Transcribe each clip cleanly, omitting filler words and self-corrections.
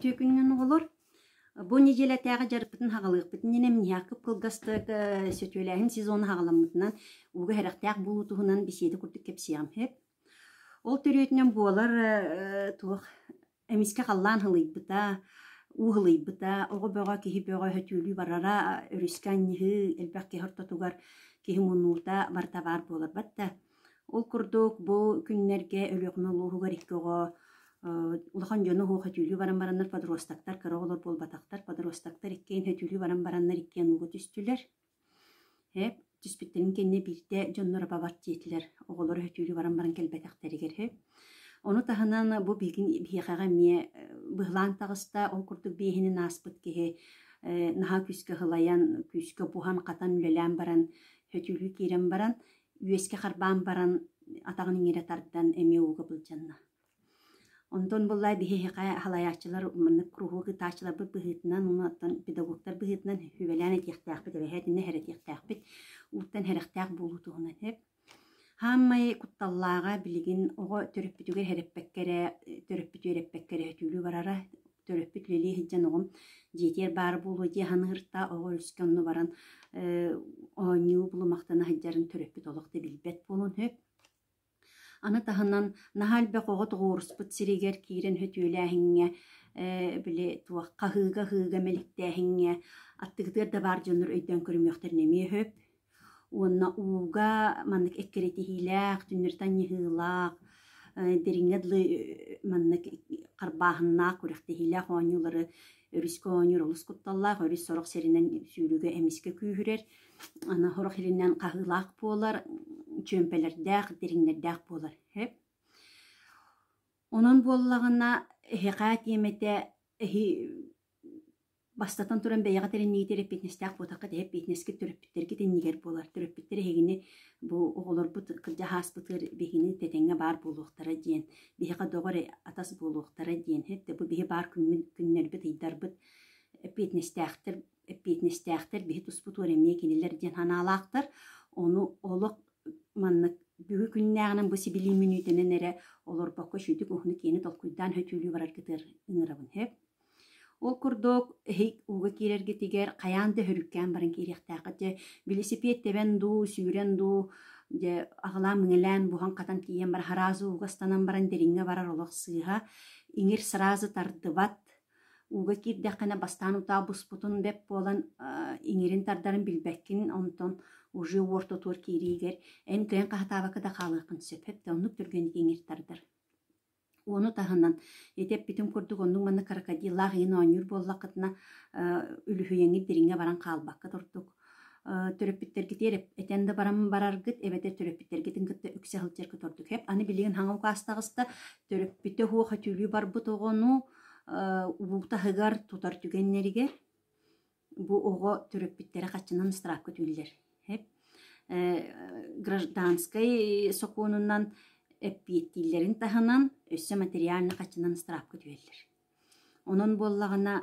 Үтүө күнүнэн оҕолор! Бу нэдиэлэтээҕи дьарыкпытын хаҕалыахпыт иннинэ миэхэ кып-кылгастык сөтүөлээһин сезона хаҕаламмытынан ууга сэрэхтээх буолуу туһунан бэсиэдэ курдук кэпсиэҕим сөп. Ол төрүөтүнэн буолар туох эмискэ халлаан һылыйбыта, уу һылыйбыта, оҕо бөҕө, киһи бөҕө сөтүөлүү барара, өрүскэ анньыһыы, элбэх киһи ортотугар киһи муннуута барыта баар буолар батта. Ол курдук бу күннэргэ Өлүөхүмэ улууһугар икки оҕо улахан дьону уһуох өтүүлүү баран бараннар подростоктар кыра оҕолор буолбатахтар, подростоктар иккиэн өтүүлүү баран бараннар иккиэн ууга түстүлэр. Һэп түспүттэрин кэннэ биирдэ дьонноро бабат диэтилэр, оҕолоро өтүүлүү баран баран кэлбэтэхтэригэр һэп. Ону таһынан бу билигин биһиэхэҕэ эмиэ быһылаан таҕыста, ол курдук биэһинин ааспыт киһи наһаа күүскэ ыһылайан, күүскэ буһан-хатан үлэлээн баран, өтүүлүү киирэн баран үөскэ харбаан баран атаҕын иҥирэ тардан эмиэ ууга былдьанна. Онтон буоллаа биһиэхэ халайааччылар маннык куруһуок ыытааччыларбыт быһыытынан уонна оттон педагогтар быһыытынан сүбэлээн этиэхтээхпит, эбэһээтинэ хэрэтиэхтээхпит, ууттан сэрэхтээх буолуу туһунан сөп. Хаамай кутталлааҕа билигин оҕо төрөппүтүгэр сэрэппэккэ эрэ, төрөппүтү үөрэппэккэ эрэ сөтүөлүү барара төрөппүт үлэлии сылдьан оҕом дьиэтигэр баар буолуо дии саныырта, оҕо өрүскэ онно баран оонньуу булумахтана сылдьарын төрөппүт олох да билбэт буолуон сөп. Аны таһынан наһаа элбэх оҕо тоҕуоруспут сиригэр киирэн сөтүөлээһиҥҥэ, били туох хаһыыга-аһыыга мэликтээһиҥҥэ аттыгытыгар да баар дьоннор өйдөөн көрүмүөхтэрин эмиэ сөп. Уонна ууга маннык эккирэтиһиилээх, түннүрүтэ анньыһыылаах, дириҥҥэ дылы маннык харбааһыннаах, күрэхтэһиилээх оонньуулары өрүскэ оонньуур олус кутталлаах. Өрүс сорох сиринэн сүүрүүгэ эмискэ күүһүрэр, аны сорох сиринэн хаһыылаах буолар, чүөмпэлэрдээх, дириҥнэрдээх буолар. Сөп. Онон буоллаҕына, эһиэхэ тиэмэтэ эһи Бастатан туран, бэйэҕит эрэнниигит эппиэтинэстээх буотаххыт, эппиэтинэскит төрөппүттэргит иннигэр буолар. Төрөппүттэр эһигини бу оҕолорбут кырдьа ааспытыгар биһигини тэтэҥҥэ баар буолуохтара диэн, биһиэхэ доҕор атас буолуохтара диэн, һэттэ бу биһи баар күммүт, күннэрбит, ыйдарбыт эппиэтинэстээхтэр, эппиэтинэстээхтэр биһи туспутугар эмиэ кинилэр диэн санаалаахтар. Ону олох маннык бүгү күннээҕинэн бу сибилиин мүнүүтэнэн эрэ олорбокко сүүтүк уһуну киэни толкуйдаан хөтүүлүү бараргытыгар ыҥырабын сөп. Ол курдук, эһик ууга киирэргитигэр хайаан да өрүккээн баран киириэхтээххит. Дьэ, билисипиэт тэбэн дуу, сүүрэн дуу, дьэ, аҕылаан-миҥэлээн, буһан-хатан тиийэн баран, сразу ууга ыстанан баран дириҥҥэ барар олох сыыһа. Иҥир сразу тардыбат. Ууга киирдэххинэ бастаан утаа буспутун бэп буолан иҥирин тардарын билбэккин, онтон уже уор-тотуор киириигэр эн кыайан хаһытаабакка да хаалыаххын сөп. Эп да оннук түргэнник иҥир тардар. Ону таһынан, ити эппитим курдук оннук-маннык крокодиллаах иһин оонньуур буоллаххытына, үлүһүйэҥҥит дириҥҥэ баран хаалбакка ордук. Төрөппүттэргитигэр этэн да баран бараргыт эбэтэр төрөппүттэргитин кытта үксэ сылдьаргыт ордук. Хэп аны билигин хаҥа укаас таҕыста, төрөппүтэ суох өтүүлүү барбыт оҕону уу таһыгар тутар түгэннэригэр Бу оҕо төрөппүттэрэ хаччынан ыстараапка түһүүллэр. Гражданскай сокуонунан эппиэттииллэрин таһынан өссө материально хаччынан ыстараапка түһэллэр. Онон буоллаҕына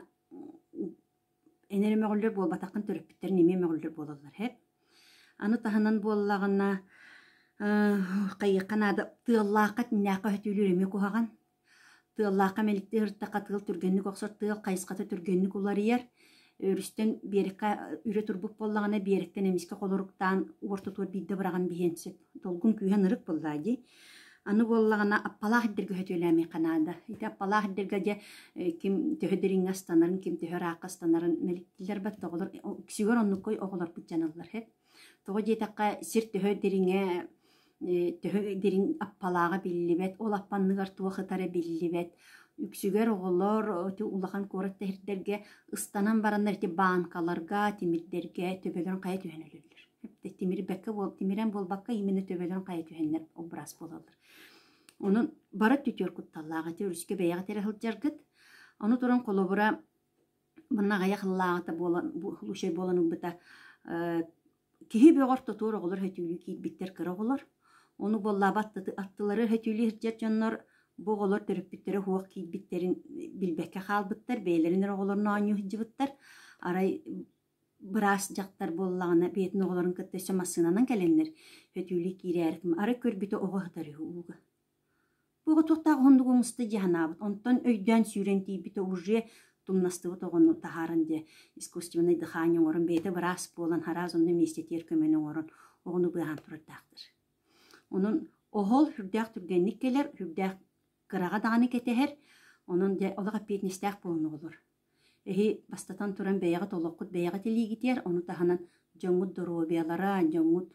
эн эрэ мөҕүллэр буолбатаххын төрөппүттэрин эмиэ мөҕүллэр буолаллар. Аны таһынан буоллаҕына хайыахха наада тыаллаахха итиннээххэ өтүүлүүр эмиэ куһаҕан. Тыаллаахха мэликтии сырыттахха тыал түргэнник охсор, тыал хайысхата түргэнник уларыйар. Өрүстэн биэрэккэ үрэ турбут буоллаҕына, биэрэктэн эмискэ холоруктаан уор-тутуор биирдэ быраҕан биһиэн сөп. Долгун күүһэ ынырык буоллаа дии. Аны буоллаҕына аппалаах ирдэргэ сөтүөлээмиэххэ наада. Ити аппалаах ирдэргэ дьэ ким төһө дириҥҥэ ыстанарын, ким төһө ыраахха ыстанарын мэликтииллэр бат оҕолор үксүгэр оннуккой оҕолорбут дьаналлар. Тоҕо диэтэххэ, сир төһө дириҥэ төһө дириҥ аппалааҕа биллибэт, ол аппанныгар туох ытара биллибэт. Үксүгэр оҕолор ити улахан куорат тэһирдэргэ ыстанан бараннар ити баанкаларга, тимирдэргэ төбөлөрүн хайа түһэн өлөллөр. Тимирбэккэ буол, тимирэн буолбакка именно төбөлөрүн хайа түһэннэр образ буолаллар. Онон бары түтүөр кутталлаах ити өрүскэ бэйэҕит эрэ сылдьаргыт. Ону туран холобура Манна аҕыйах ыллааҕыта буолан случай буолан ылбыта киһи бөҕөр тотуор оҕолор сөтүөлүү киирбиттэр кыра оҕолор. Ону буоллаабат аттылары сөтүөлүү сылдьар дьоннор бу оҕолор төрөппүттэрэ суох киирбиттэрин билбэккэ хаалбыттар, бэйэлэрин эрэ оҕолорун оонньуу сылдьыбыттар. Арай быраас дьахтар буоллаҕына бэйэтин оҕолорун кытта өссө массыынанан кэлэннэр сөтүөлүү киирээри арай көрбүтэ оҕо сытар үһү ууга. Бу оҕо туохтаах уһуннук умуста дии санаабыт. Онтон өйдөөн сүүрэн тиийбитэ уже тумнастыбыт оҕону таһааран дьэ искусственнай дыхание оҥорон бэйэтэ быраас буолан араас онно миэстэтигэр көмөнү оҥорон оҕону быыһаан турардаахтар. Онон оһол сүрдээх түргэнник кэлэр, сүрдээх кыраҕа даҕаны кэтэһэр. Онон дьэ олох эппиэтинэстээх буолан оҕолор. Эһи бастатан туран бэйэҕит олоххут бэйэҕит илиигитигэр, ону таһынан дьоҥҥут доруобуйалара, дьоҥҥут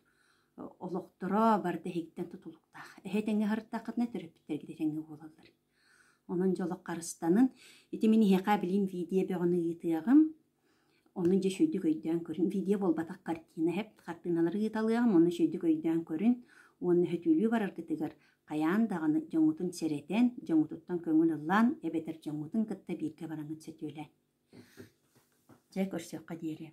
олохторо барыта эһигиттэн тутулуктаах. Эһи этэҥҥэ сырыттаххытына төрөппүттэргит этэҥҥэ буолаллар. Онон дьолох харыстанын. Ити мин эһиэхэ билим видео бөҕөнү ыытыаҕым. Ону дьэ үчүгэйдик өйдөөн көрүн. Видео буолбатах картина эһэп. Хартыыналары ыыталыаҕым, ону үчүгэйдик өйдөөн көрүн. Уонна сөтүөлүү бараргытыгар хайаан даҕаны дьоҥҥутун сэрэтэн, дьоҥҥутуттан көҥүл ыллаан эбэтэр дьоҥҥутун кытта бииргэ бараҥҥыт сөтүөлээн. Дьэ, көрсүөххэ диэри.